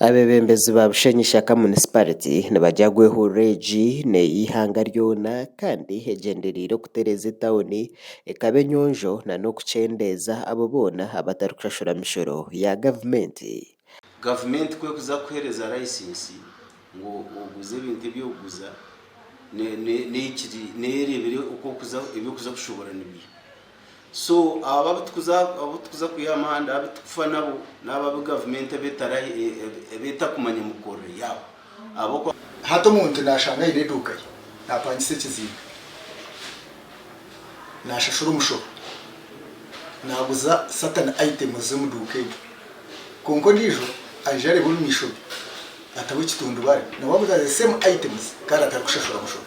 Abeebembezi ba Bushenyi Ishaka Munisiparite nibagira ngu ehururu egi n'ey'eihanga ryona kandi egyendereire okutereeza etauni ekaba enyonjo n'okukyendeeza abo boona abatarikushashura mishoro ya gavumenti. Gavumenti ku erikuza kukuheereza layisinsi ngu oguze ebintu ebi orikuguza, neereebera oku ebi orikuza kushoboora nibiiha. So abo abu tukuza abu tukuza kwiha aha muhanda abu tukufa nabo n'abo abu gavumenti eba etarahi eba etakumanya mikorere yaabo ahabw'okuba. Hati omuntu naashanga aine eduuka ye, naapangisa ekizinga, naashashura omushoro, naaguza certain items z'omu duuka egyo. Kwonka ondiijo aija areeba omu maisho ge ataho ekitundubare, nawe aguza the same items kandi atarikushashura mushoro.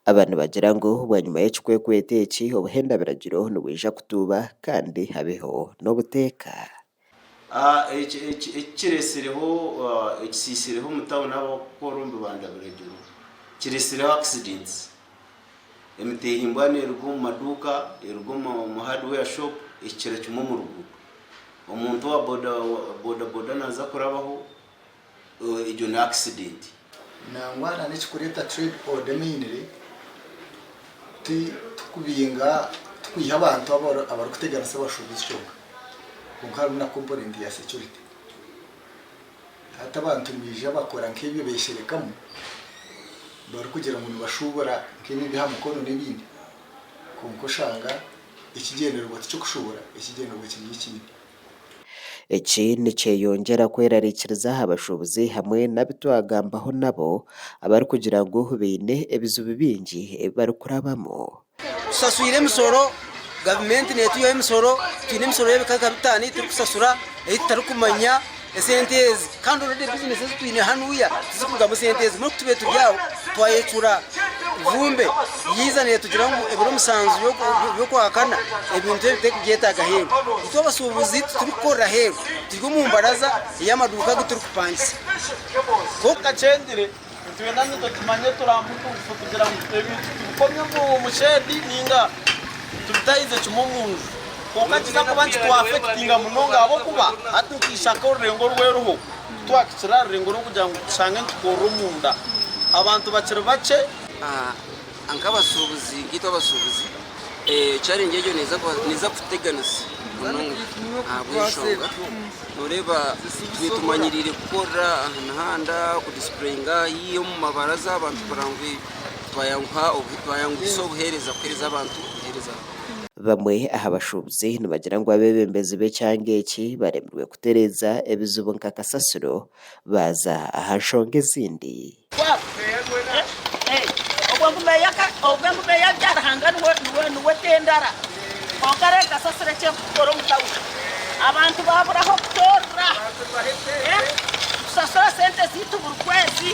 Aba nibagira ngu bwanyima y'ekikwekweto eki, obuhenda biragiro nibwija kutuuba kandi habeho n'obuteeka. Eki kiretsireho ekisiisireho omu tawuni abarikukora omu bibanda biragiro kiretsireho accidents. Emitehimbwa neeruga omu maduuka, eruga omu hardware shop ehikira kimwe omu ruguuto. Omuntu owa boda bodaboda naaza kurabaho egyo ni accident. Nangwa na n'ekikureeta trade order mainly ti tikubinga tikwiha abantu abarikuteganisa abashuubuzi kyonka kwonka harimu na component ya security. Hati abantu nibaija bakora nk'ebyo besherekamu barikugira ngu nibashuubura nk'ebi eby'aha mukono n'ebindi kwonka oshanga ekigyendererwa tikyokushuubura ekigyendererwa kiri ekindi. Eki nikyeyongyera kwerarikiriza aha bashuubuzi hamwe n'abu twagambaho nabo abarikugira ngu baine ebizibu bingi ebi barikurabamu. Tusaswire emisoro, gavumenti neetwihaho emisoro, twine emisoro y'ebika nka bitaano ei turikusasura ei tutarikumanya esente ezi kandi already bizinesi ezi twine hanuya tizirikurugamu esente ezi. Mbwenu ku tubaire turi aho twayecura vumbe yaiza neetugira ngu ebiro musanju by'okwakana ebintu ebi terikubyetaaga aheeru. Itwe abashuubuzi titurikukorera aheeru, turi omu mbaraza ey'amaduuka agu turikupangisa. Kakyengire nitwenda nitwe tumanye turambutuufu kugira ngu ebintu tubikomye omu shedi ninga tubitahize kimwe omu nju. Kwonka nikiza kuba nikitwafekitinga munonga ahabw'okuba hati nk'eishaka orurengo orweriho titwakikira aha rurengo rw'okugira ngu tushange nitukorera omunda. Abantu bakiri bakye. Nk'abashuubuzi, nkaitwe abashuubuzi, challenge egyo neeza kututeganisa munonga ahabw'enshonga noreeba itwe tumanyiriire kukorera aha mihanda, kudisipureyinga haihi omu mabaraza abantu kureba ngu twayanguhisa obuheereza kuheereza abantu obuheereza. Bamwe aha bashuubuzi nibagira ngu abeebembezi b'ekyanga eki baremirwe kutereeza ebizibu nka kasasiro baaza aha nshonga ezindi. Obwe ngu meeya Byaruhanga niwe tendara kwonka reero kasasiro eki erikukora omu tawuni abantu babura ah'okutoorera. Nitusasura sente zaitu buri kwezi.